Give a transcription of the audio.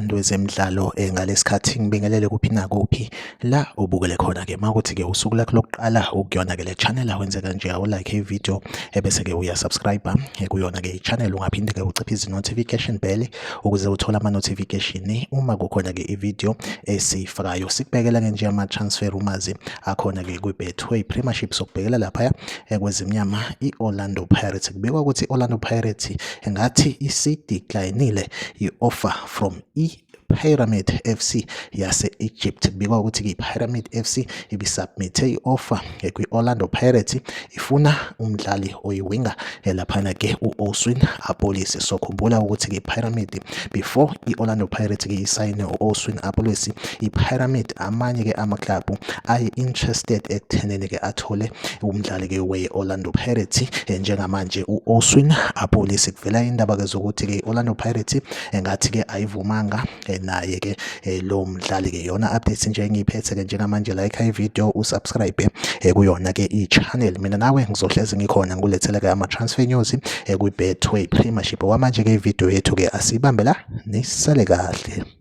Mthandi wezemidlalo ngalesikhathi ngibingelele kuphi nakuphi la ubukele khona ke makuthi ke usuku lakho lokuqala ukuyona ke le channel awenze kanje awu like i-video ebese ke uya subscribe kuyona ke i-channel. Ungaphinde ke uciphe izi-notification bell ukuze uthole ama-notification uma kukhona ke i-video esiyifakayo. Sikubhekela ke nje ama-transfer rumors akhona ke kwi-Betway Premiership. Sokubhekela laphaya kwezimnyama i-Orlando Pirates. Kubikwa ukuthi i-Orlando Pirates ngathi isideclinile i-offer from i-Pyramid FC yase-Egypt. Kubikwa ukuthi i-Pyramid FC ibisubmithe i-offer kwi-Orlando Pirates, ifuna umdlali oyiwinga laphana ke u-Oswin Appollis. So khumbula ukuthi ke i-Pyramid, before i-Orlando Pirates ke isayine u-Oswin Appollis, i-Pyramid amanye ke amaklabhu ayi-interested ekuthenini ke athole umdlali ke we-Orlando Pirates njengamanje u-Oswin Appollis. Kuvela indaba ke zokuthi ke i-Orlando Pirates engathi ke ayivumanga naye ke lo mdlali ke. Yona updates nje engiyiphethe ke njengamanje. Like i-video, usubscribe kuyona ke i-channel. Mina nawe ngizohlezi ngikhona ngilethele ke ama-transfer news kwi-Betway Premiership. Okwamanje ke i-video yethu ke asiyibambe la, nisale kahle.